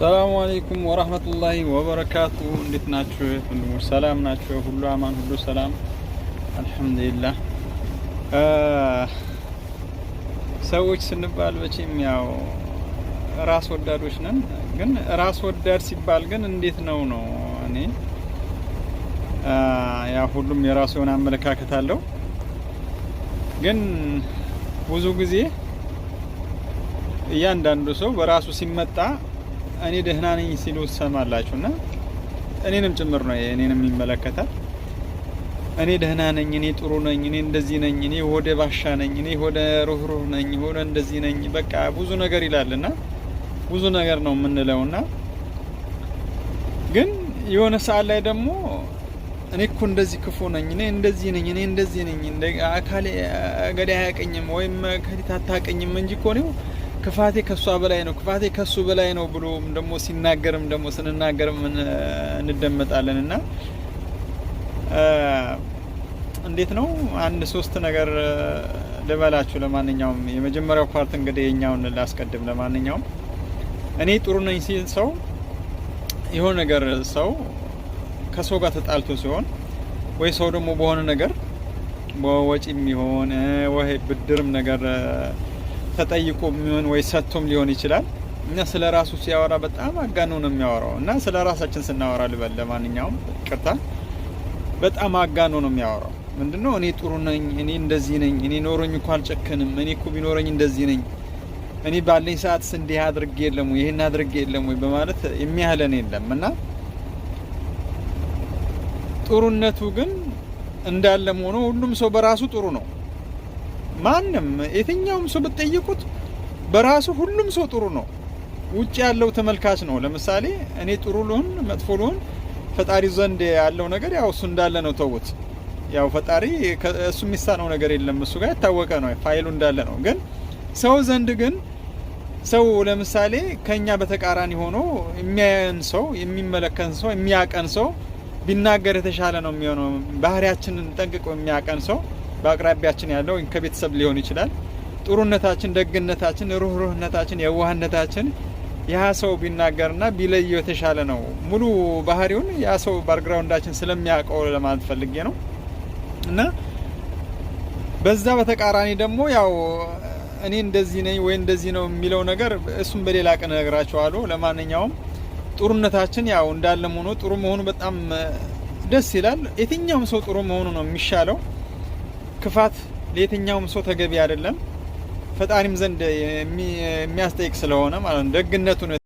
ሰላሙ አለይኩም ወራህመቱላሂ ወበረካቱ። እንዴት ናችሁ ወንድሞች? ሰላም ናችሁ? ሁሉ አማን፣ ሁሉ ሰላም፣ አልሐምዱሊላህ። ሰዎች ስንባል መቼም ያው ራስ ወዳዶች ነን። ግን ራስ ወዳድ ሲባል ግን እንዴት ነው? እኔ ያው ሁሉም የራሱ የሆነ አመለካከት አለው። ግን ብዙ ጊዜ እያንዳንዱ ሰው በራሱ ሲመጣ እኔ ደህና ነኝ ሲሉ ትሰማላችሁ። እና እኔንም ጭምር ነው፣ እኔንም ይመለከታል። እኔ ደህና ነኝ፣ እኔ ጥሩ ነኝ፣ እኔ እንደዚህ ነኝ፣ እኔ ሆደ ባሻ ነኝ፣ እኔ ሆደ ሩህሩህ ነኝ፣ ሆደ እንደዚህ ነኝ፣ በቃ ብዙ ነገር ይላል እና ብዙ ነገር ነው የምንለው። እና ግን የሆነ ሰዓት ላይ ደግሞ እኔ እኮ እንደዚህ ክፉ ነኝ፣ እኔ እንደዚህ ነኝ፣ እኔ እንደዚህ ነኝ፣ አካሌ እገሌ አያቀኝም ወይም ከሊት አታቀኝም እንጂ እኮ እኔው ክፋቴ ከሷ በላይ ነው፣ ክፋቴ ከሱ በላይ ነው ብሎ ደግሞ ሲናገርም ደግሞ ስንናገርም እንደመጣለን። እና እንዴት ነው፣ አንድ ሶስት ነገር ልበላችሁ። ለማንኛውም የመጀመሪያው part እንግዲህ የኛውን ላስቀድም። ለማንኛውም እኔ ጥሩ ነኝ ሲል ሰው የሆነ ነገር ሰው ከሰው ጋር ተጣልቶ ሲሆን ወይ ሰው ደግሞ በሆነ ነገር በወጪ የሚሆን ወይ ብድርም ነገር ተጠይቆ የሚሆን ወይ ሰጥቶም ሊሆን ይችላል። እና ስለ ራሱ ሲያወራ በጣም አጋኖ ነው የሚያወራው። እና ስለ ራሳችን ስናወራ ልበል፣ ለማንኛውም ይቅርታ፣ በጣም አጋኖ ነው የሚያወራው። ምንድነው? እኔ ጥሩ ነኝ፣ እኔ እንደዚህ ነኝ፣ እኔ ኖሮኝ እኮ አልጨክንም፣ እኔ እኮ ቢኖረኝ እንደዚህ ነኝ፣ እኔ ባለኝ ሰዓት እንዲህ አድርጌ የለም ወይ፣ ይሄን አድርጌ የለም ወይ በማለት የሚያህለን የለም። እና ጥሩነቱ ግን እንዳለም ሆኖ ሁሉም ሰው በራሱ ጥሩ ነው። ማንም የትኛውም ሰው ብትጠይቁት በራሱ ሁሉም ሰው ጥሩ ነው። ውጭ ያለው ተመልካች ነው። ለምሳሌ እኔ ጥሩ ልሁን መጥፎ ልሁን ፈጣሪ ዘንድ ያለው ነገር ያው እሱ እንዳለ ነው። ተውት። ያው ፈጣሪ እሱ የሚሳነው ነገር የለም። እሱ ጋር የታወቀ ነው፣ ፋይሉ እንዳለ ነው። ግን ሰው ዘንድ ግን ሰው ለምሳሌ ከኛ በተቃራኒ ሆኖ የሚያየን ሰው፣ የሚመለከን ሰው፣ የሚያቀን ሰው ቢናገር የተሻለ ነው የሚሆነው። ባህሪያችንን ጠንቅቆ የሚያቀን ሰው በአቅራቢያችን ያለው ከቤተሰብ ሊሆን ይችላል። ጥሩነታችን፣ ደግነታችን፣ ሩህሩህነታችን፣ የዋህነታችን ያ ሰው ቢናገርና ቢለየው የተሻለ ነው። ሙሉ ባህሪውን ያ ሰው background ኣችን ስለሚያውቀው ለማለት ፈልጌ ነው። እና በዛ በተቃራኒ ደግሞ ያው እኔ እንደዚህ ነኝ ወይ እንደዚህ ነው የሚለው ነገር እሱም በሌላ ቀን እነግራችኋለሁ። ለማንኛውም ጥሩነታችን ያው እንዳለም ሆኖ ጥሩ መሆኑ በጣም ደስ ይላል። የትኛውም ሰው ጥሩ መሆኑ ነው የሚሻለው። ክፋት ለየትኛውም ሰው ተገቢ አይደለም። ፈጣሪም ዘንድ የሚያስጠይቅ ስለሆነ ማለት ነው። ደግነቱ ነው።